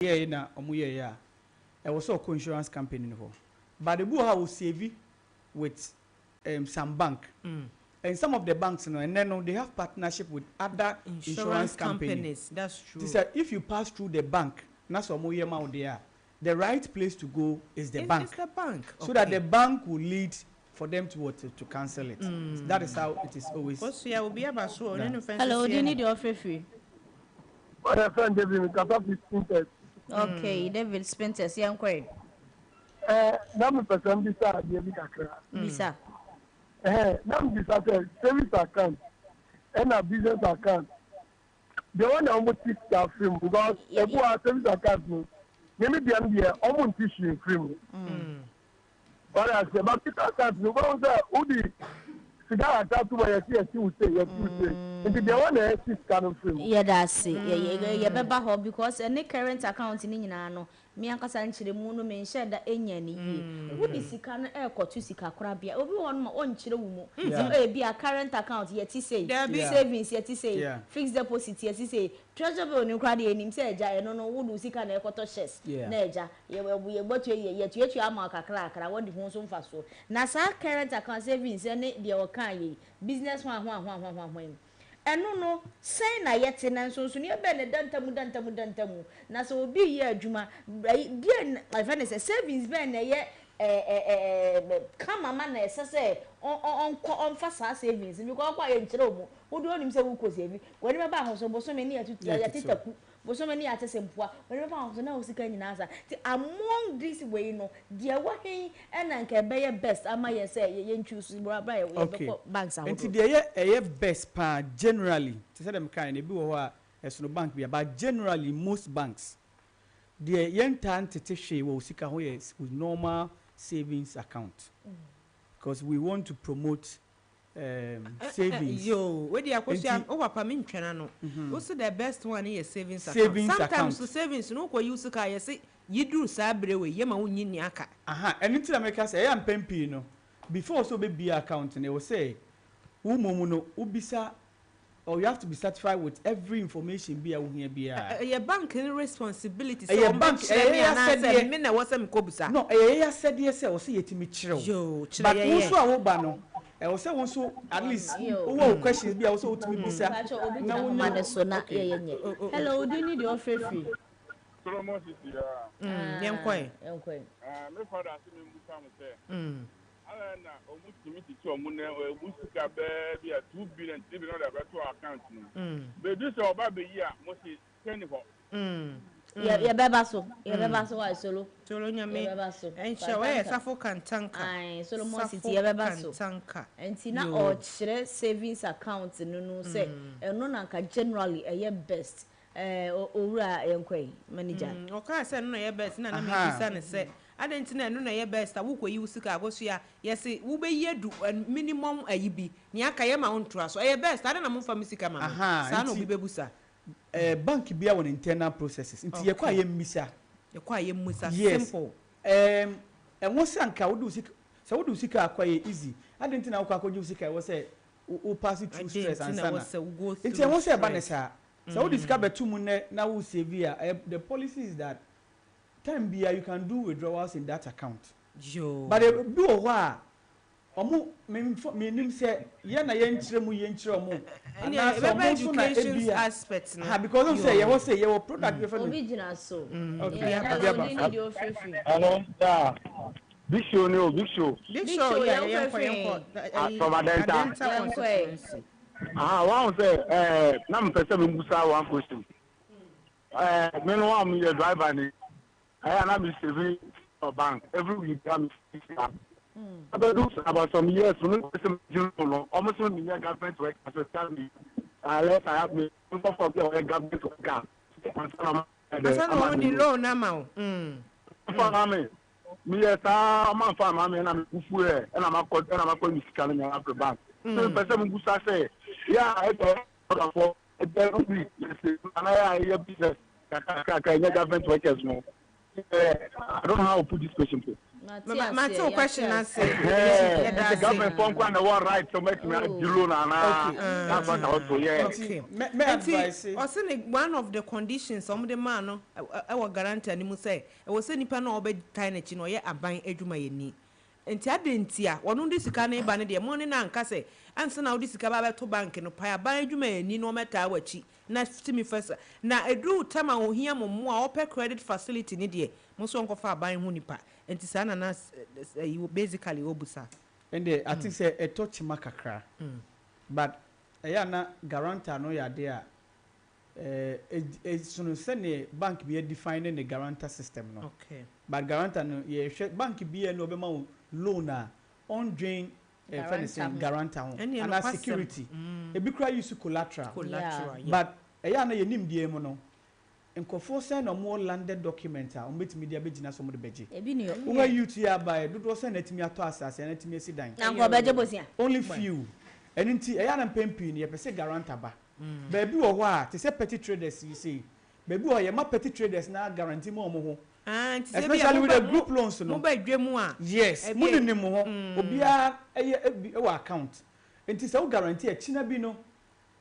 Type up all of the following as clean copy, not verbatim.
Yɛɛ na ɔmo yɛɛ a, ɛwɔ sɛ ɔkɔ insurance company no hɔ, but ebi wɔ hɔ a wɔ with some bank and some of the banks no, ɛnɛ no, they have partnership with other insurance insurance company. Companies, that's true. Ti sɛ if you pass through the bank na sɛ ɔmo yɛ ma wo deɛ a, the right place to go is the bank It's the bank so that the bank will lead for them to what, to cancel it. That is how it is always. Kosua, obi aba so, ɔne ne fɛn. Hello, odi ni deɛ ɔfrɛ firi. Ɔyɛ fɛn David, nkasa fi Spintex. Okay, David, Spintex, yɛn kɔɛ. Na mi pɛ sɛ n bisa adeɛ bi kakra. Bisa. Na mi bisa sɛ savings account ɛna business account deɛ, wɔn na wɔn ti sika firi mu? Because ebu a savings account no, mímí deɛ no deɛ, wɔn nti hwee firi mu. Wɔde aseɛ ba business account no, wɔn sɛ wodi sika kakra to wɔ, yɛsi wo se, yɛsi wo se, nti deɛ wɔn na yɛsi sika no firi mu. Yɛda ase. Yɛbɛba hɔ because ɛne current account ne nyinaa no, me ankasa nkyerɛmu no, menhyɛ da ɛnya ne yie. Wode sika no ɛrekɔto sika korabea, obi wɔ hɔ no ma ɔnkyerɛ wo mu sɛ ebi a current account yɛte sei, Dabi. Savings yɛte sei, fixed deposit yɛte sei, treasury bill no koraa deɛ, yɛnim sɛ ɛgya ɛno no, wode wo sika na ɛkɔtɔ shares na ɛgya yɛbɔtua, yɛtuatua ama wo kakrakra, wɔde ho nso mfa soɔ. Na saa current account, savings ne deɛ ɔka yɛ business ho ahoahoahoahoa yi, ɛno no sɛn na yɛte na nsonsonoeɛ bɛn na da ntamu, da ntamu, da ntamu? Na sɛ obi yɛ adwuma ɛyi deɛ ɛfɛ ne sɛ savings bɛn na ɛyɛ ɛɛ ɛɛ kama ma na ɛsɛ sɛ ɔn ɔn ɔnkɔ ɔnfa saa savings no, because ɔkɔ a, yɛnkyerɛ wɔn wode onim sɛ wokɔ save wɔde bɛba ahosuo bosome ne yɛtutu Yɛtutu. yɛte taku bosome ne yɛate sɛ mpoa wɔde bɛba ahosuo na wo sika nyinaa sa. Ti among this way no deɛ, wɔ hen ɛna nka ɛbɛyɛ best ama yɛn sɛ yɛn choose bra bra yɛ yɛbɛkɔ banks ahodoɔ? Nti deɛ ɛyɛ best paa generally, te sɛ dɛm kan no, ebi wɔ hɔ a ɛsono bank bi, but generally most banks deɛ, yɛntaa ntete hwee wɔ wo sika ho yɛ with normal savings account because we want to promote savings. Yo, wedi Akosua, Nti- wo papa mi ntwɛn ano. Wosi the best one yɛ savings account. Savings Sometimes account. so savings no, wokɔ yi wo sika a, yɛsɛ yiduru saa bere wei, yɛ ma wonyi nea aka. Aha, ɛno nti na meka sɛ ɛyɛ mpɛn pii no, before sɛ wobɛbie account no, ɛwɔ sɛ wo mmom no wobisa or you have to be satisfied with every information bi a wohia biara. Ɛyɛ bank no responsibility sɛ Ɛyɛ bank, ɔmbɛkyerɛ me ɛyɛ anaasɛ asɛdeɛ. me na ɛwɔ sɛ mekɔ busa? No, ɛyɛ yɛ asɛdeɛ sɛ ɔsɛ yɛtumi kyerɛ wo. Yo, kyerɛ. But wo Yɛyɛ. nso a woba no, ɛwɔ sɛ wo nso at least Yo. wowɔ wo questions bi a wo sɛ wotumi bisa Pakyɛ, obi na gyina wonya homa ne so na Okay. yɛyɛ nyɛ. Hello, odi ni deɛ ɔfrɛ firi. Solomon Sisi a. Yɛnkɔɛ. Yɛnkɔɛ. Me father ase me mbusa mo sɛ ala na ɔmo tumi titi ɔmo na ɔmo sika bɛɛ bi a 2 billion, 3 billion ɔde abɛto account no beebi sɛ ɔba bɛyi a, mo si sɛni hɔ. Yɛbɛba so, yɛbɛba so wa Solo. Solo, Nyame Yɛbɛba so. ɛnhyɛ wɔyɛ Safo Kantanka. Aye, Solomon Safo City, yɛbɛba so. Kantanka. Nti na Yo. ɔkyerɛ savings account no sɛ ɛno na nka generally ɛyɛ best. Owura, yɛnkɔɛ, manager. Ɔkaa sɛ ɛno na ɛyɛ best na mebisa ne sɛ adɛn nti na ɛno na ɛyɛ best a wokɔyi wo sika, Akosua, yɛse wobɛyi adu minimum ayi bi, nea aka yɛ ma wo ntoa so, ɛyɛ best, adɛn na momfa me sika ma me? Aha, saa na nti- obi bɛbusa. Bank bia wɔ ne internal processes, nti yɛkɔ a, yɛmmisa. Yɛkɔ a, yɛmmusa. Yes. Simple. Ɛho sɛ anka wode wo sika, sɛ wode wo sika akɔ, yɛ easy. Ade nti na wokɔ akɔgye wo sika, ɛwɔ sɛ wo pass through stress ansa na? Nti ɛho sɛ ɛba ne saa sɛ wode sika bɛto mu nnɛ na wo save a, the policy is that time bia you can do withdrawals in that account. Yo. But ebi wɔ hɔ a ɔmo memfo menim sɛ yɛn na yɛnkyerɛ mu, yɛnkyerɛ ɔmo anaasɛ ɔmo nso na education ebia aspect no. Ha, because ɔmo sɛ yɛwɔ product yɛfɛ no. Obi gyina so. Okay. Yeah, Obi aba. odi ni deɛ ɔfrɛ firi. Hello, yeah. Big Show ni o, Big Show. Big Big Show, Show, yeah, yɛn yɛnkɔ kɔ. Yɛnkɔ. Ah, from Adenta. Adenta Yɛnkɔ. constituency. Ah, wɔn sɛ na mpɛ sɛ mi busa one question. Mi no a mi yɛ driver ni. Na mi save for bank every week, na mi save sika. Abɛdu about some years, mi pɛ sɛ mi gye no, ɔmo sɛ mi yɛ government worker, so tell me unless I have mi nkɔfɔ bi a ɔyɛ government worker. Ansa na Asa na ɔmo di loan ama wo. Nfa ma mi, mi yɛ saa, ɔmo anfa ama mi, ɛna mi kufu yɛ, ɛna ma kɔ mi sika no nyinaa after bank. So mi pɛ sɛ mi busa sɛ yɛ a ɛdɛ ɔdafɔ ɛdɛ every week yɛ sɛ ana yɛ a yɛ business kakrakra, ɛnyɛ government workers no. I don't know how to put this question. Mate wo question no ase. Ɛhɛɛ, Yɛda nti ase. government foɔ nkoa na ɛwɔ right sɛ wɔatumi agye loan anaa? Okay. That's what I want to hear. Okay. Mɛ mɛ Nti advice. ɔse ne one of the conditions a wɔde maa no wɔ guarantor no mu sɛ ɛwɔ sɛ nipa no a ɔbɛtae n'akyi no ɔyɛ aban adwumayɛni. Nti adɛn nti a ɔno de sika no reba no deɛ mo ne no anka sɛ ansa na wode sika ba abɛto bank no pae aban adwumayɛni na ɔmmɛtaa w'akyi na tumi fa sa na ɛduru tam a ɔhia mo mmoa a ɔpɛ credit facility no deɛ mo nso ɔnkɔfa aban ho nipa. Nti saa na na ɛyi basically ɔbusa. Ɛndeɛ I think sɛ ɛtɔ kyema kakra but ɛyɛ a na guarantor no yɛ adeɛ a ɛsono sɛdeɛ bank biara define ne guarantor system no but guarantor no yɛhwɛ bank biara ni ɔbɛma wo loan a ɔndwen yɛfrɛ no sɛn guarantor ho anaa security ebi koraa use collateral but ɛyɛ a na yɛn nimdeɛ mu no Nkurɔfoɔ sɛn na wɔwɔ landed document a wɔbɛtumi de abɛgyina so wɔde bɛgye? Ebi ni hɔ. Wohwɛ youth yi a aba yi, dodoɔ sɛn na atumi atɔ asase anaa atumi asi dan? Na nka ɔbɛgye bosea. Only few. Ɛno nti, ɛyɛ a na mpɛn pii no yɛpɛ sɛ guarantor ba. Baabi wɔ hɔ a, te sɛ petty traders yi sei, baabi wɔ hɔ a yɛma petty traders no ara guarantee ma wɔn ho. Ah, nti sɛ ebia Especially with the moba group loans no. moba dwa mu a, Yes, ebia monenim mo ho. Obiara yɛ bi wɔ account. Nti sɛ wo guarantee a, kyina bi no,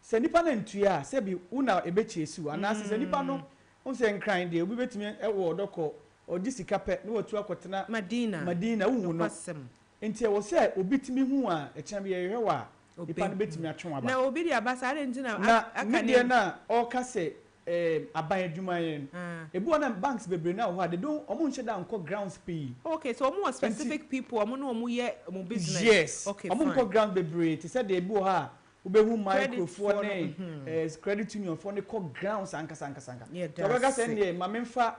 Sɛ nipa no antua a, sɛbi wo na ɛbɛkyesi wo anaase sɛ nipa no, wohu sɛ Nkran deɛ obi bɛtumi wɔ ɔdɔ kɔ, ɔgye sika pɛ na watu akɔtena Madina, Madina, wonhu no. nokwasɛm. Nti ɛwɔ sɛ obi tumi hu wo a, ɛkyena bi yɛhwehwɛ wo a, nipa no Ɔbɛhu. bɛtumi atwe wo aba. Na obi de aba saa, adɛn nti na Na aka me ne. deɛ no a ɔreka sɛ ɛɛm aban adwuma yɛ no, ebi wɔ hɔ na banks bebree no a wɔ hɔ a, they don't, wɔn nhyɛ da nkɔ grounds pii. Okay, so wɔn wɔ Nti. specific people a wɔn ne wɔn yɛ wɔn business. Yes, Okay, wɔn fine. nkɔ grounds bebree te sɛ deɛ ebi wɔ hɔ a, Wobɛhu Credit micro foɔ foɔ no ne mhm. credit union foɔ no kɔ grounds ankasa ankasa anka. Yɛda Nti ɔbɛka sɛ ase. ɛndeɛ ma memfa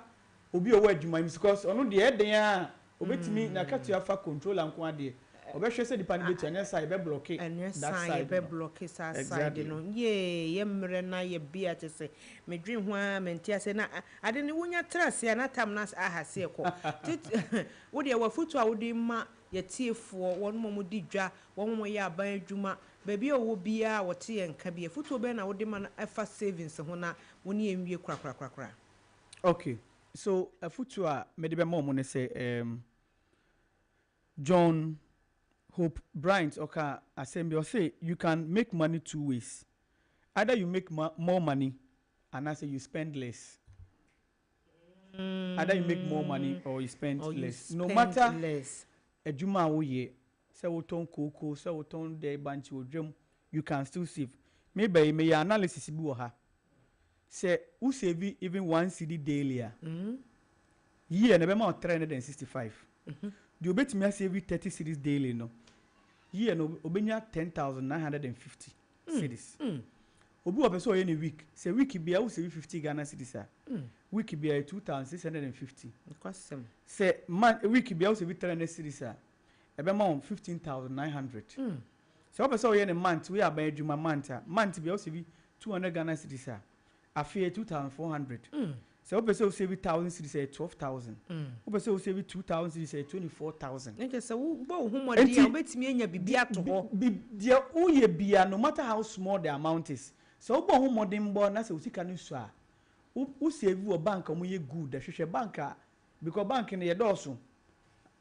obi a ɔwɔ adwuma mu because ɔno deɛ ɛyɛ den ara a ɔbɛtumi n'akatua fa controller nko ara deɛ ɔbɛhwɛ sɛ nipa no bɛtua anyɛ saa a yɛbɛ blocke Ɛnyɛ that saa side yɛbɛ no. blocke saa side Exactly. no. Yee yɛ mmerɛ na yɛ bia kyɛ sɛ medwen ho ara mente aseɛ na ade no wonya tra ase a na tam no aha aseɛ kɔ. Tit wo deɛ w'afutuo a wode ma yɛtiefoɔ wɔnom a wɔdi dwa wɔn a wɔyɛ aban adwuma Baabi a ɔwɔ biara a wɔte yɛn nka bi, afutuo bɛn na wode ma no ɛfa savings ho na wo ne yɛn nwie korakorakorakora? Ok, so afutuo a mede bɛma wɔn ne sɛ erm John Hope Bryant ɔka asɛm bi ɔse you can make money two ways, either you make more money anaasɛ you spend less. Either you make more money or you spend Or you less. No spend matter less. adwuma a woyɛ, sɛ wotɔn kooko, sɛ wotɔn dɛ bankye wɔ dwam, you can still save. Me ba yi, meyɛ analysis bi wɔ ha. Sɛ wo save even one cedi daily a, year no ɛbɛma wo 365. Deɛ obetumi asave 30 cedis daily no, year no obenya 10,950 cedis. Obi wɔ hɔ ɔpɛ sɛ ɔyɛ no week, sɛ week biara wo save 50 Ghana cedis a, week biara ɛyɛ 2,650. Sɛ month, week biara wo save 300 cedis a, ɛbɛma wo 15,900. Sɛ wopɛ sɛ woyɛ no month, woyɛ aban adwuma month a, month biara wo save 200 Ghana cedis a, afe ɛyɛ 2,400. Sɛ wopɛ sɛ wo save 1,000 cedis a, ɛyɛ 12,000. Wopɛ sɛ wo save 2,000 cedis a, ɛyɛ 24,000. Na kyerɛ sɛ wobɔ wo ho mmɔden a, Enti, wobɛtumi anya biribi ato hɔ. deɛ woyɛ biara, no matter how small the amount is, sɛ wobɔ wo ho mmɔdenbɔ na sɛ wo sika no sua a, wo wo save wɔ bank a wɔyɛ good a, hwehwɛ bank a Because bank no yɛdɔɔso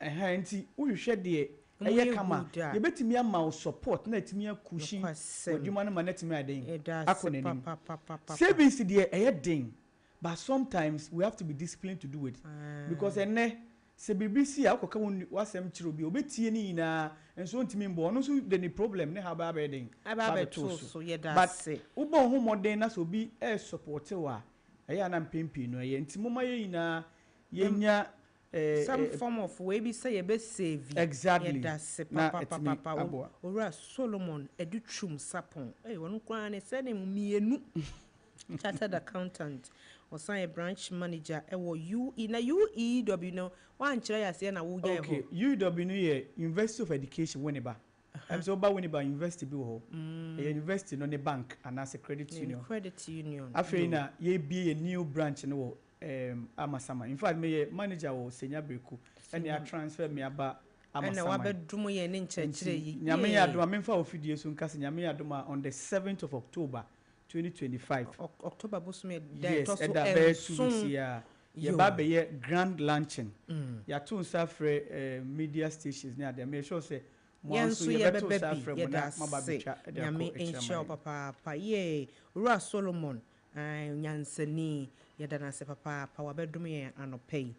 ɛhɛn nti wohwehwɛ deɛ Ɔmo ɛyɛ yɛ kama good a. yɛbɛtumi ama wo support na atumi akushi Nokwasɛm. w'adwuma no ma no atumi ayɛ dɛn Yɛda akɔ ase n'anim. papapapapa. Savings deɛ ɛyɛ den but sometimes we have to be disciplined to do it because ɛnnɛ sɛ biribi si a wokɔka wo w'asɛm kyerɛ obi a ɔbɛtie ne nyinaa nso ɔntumi mboa ɔno nso de ne problem ne haw bɛba abɛyɛ dɛn Aba ba abɛto abɛto wo wo so. so Yɛda but ase. wobɔ wo ho mmɔden na sɛ obi ɛresupporte wo a Ɛyɛ a na mpɛn pii no ɛyɛ nti momma yɛn nyinaa yɛnya eh, Some eh. form of wei bi sɛ yɛbɛ save. Exactly Yɛdase na atumi papapapapa aboa. Owura Solomon Adutwum Sarpong ei ɔno koraa ne surname mmienu Chartered Accountant ɔsan yɛ branch manager ɛwɔ UE na UEW no woankyerɛ yɛ aseɛ na wogyae Okay, hɔ. UEW no yɛ University of Education Winneba. Ɛm sɛ woba Winneba university bi wɔ hɔ. Ɛyɛ university no ne bank anaasɛ credit union. Credit union. Afei na yɛrebue yɛn new branch no wɔ um, Amasaman. In fact, meyɛ manager wɔ Senya Bereku ɛna atransfer me aba Ɛna Amasaman. wabɛdom yɛn ne nkyerɛkyerɛ yi. Nti Nyame yɛ adom a memfa wɔ fidie so nka sɛ Nyame yɛ adom a on the 7th of October 2025. October bosome da Yes, ɛtɔ so ɛda bɛyɛ 2 weeks nson. yi a. Yɛba abɛyɛ grand launching. Yɛato nsa afrɛ media stations ne adeɛ. Meyɛ sure sɛ mo ara Yɛn nso nso yɛbɛto yɛbɛba nsa bi. afrɛ mo Yɛda na moaba ase. abɛtwa de akɔ Nyame akyiri nhyira ama wo yɛn. papaapa. Yee, Owura Solomon, ae, onyansani. Yɛda no ase papaapa. Wabɛdom yɛn anɔpa yi.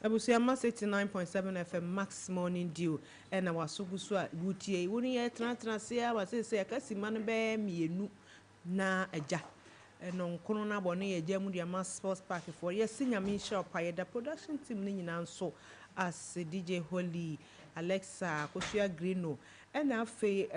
Abusua Max 89.7 FM Max Morning Dew ɛna waso gu so a wotie yi. Wo ne yɛtenatena ase ara ma seesei aka simma no bɛyɛ mmienu na agya nnɔnkono no abɔ ne yɛgya mu de ama Sports Park foɔ. Yɛse Nyame nhyira wo paa. Yɛda production team no nyinaa nso ase, DJ Holly, Alexa, Akosua Grino, ɛna afei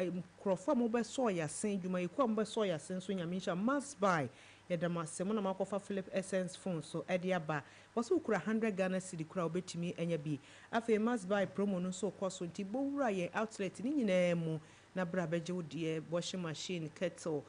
nkurɔfoɔ a mobɛsɔɔ yɛasen, dwumayɛkuo a mobɛsɔɔ yɛasen nso Nyame nhyira mo. Max Buy, yɛda mo ase, mo na moakɔfa Philip Essence phone so de aba. Wɔse wokura 100 Ghana cedi koraa a wobɛtumi anya bi. Afei Max Buy promo no nso rekɔ so nti bɔ wura yɛn outlet no nyinaa mu na bra bɛgye wo deɛ, washing machine, kettle,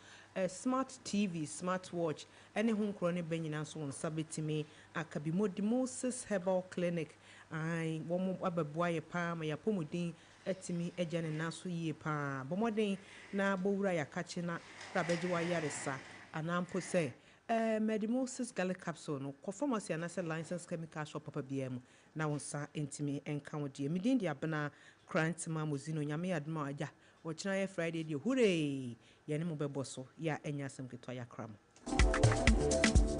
smart TV, smart watch ne ho nkorɔ ne bɛ nyinaa nso wo nsa bɛtumi aka bi. Modi Moses Herbal Clinic, ae, wɔn abɛboa yɛ paa ma yɛn apɔmuden atumi agya ne nan so yie paa. Bɔ mmɔden na bɔ wura yɛakakye na bra bɛgye w'ayaresa anaa mpo sɛ eh, Medi Moses Garlic Capsule no, kɔ pharmacy anaasɛ licensed chemical shop papa biara mu na wo nsa ntumi nka wo deɛ. Me din de Abena Korantema Mozino. Nyame yɛ adom a agya, ɔkyena yɛ Friday deɛ, hurray! Yɛne mo bɛbɔ so, yɛ a ɛnyɛ asɛm ketewa, yɛakra mo.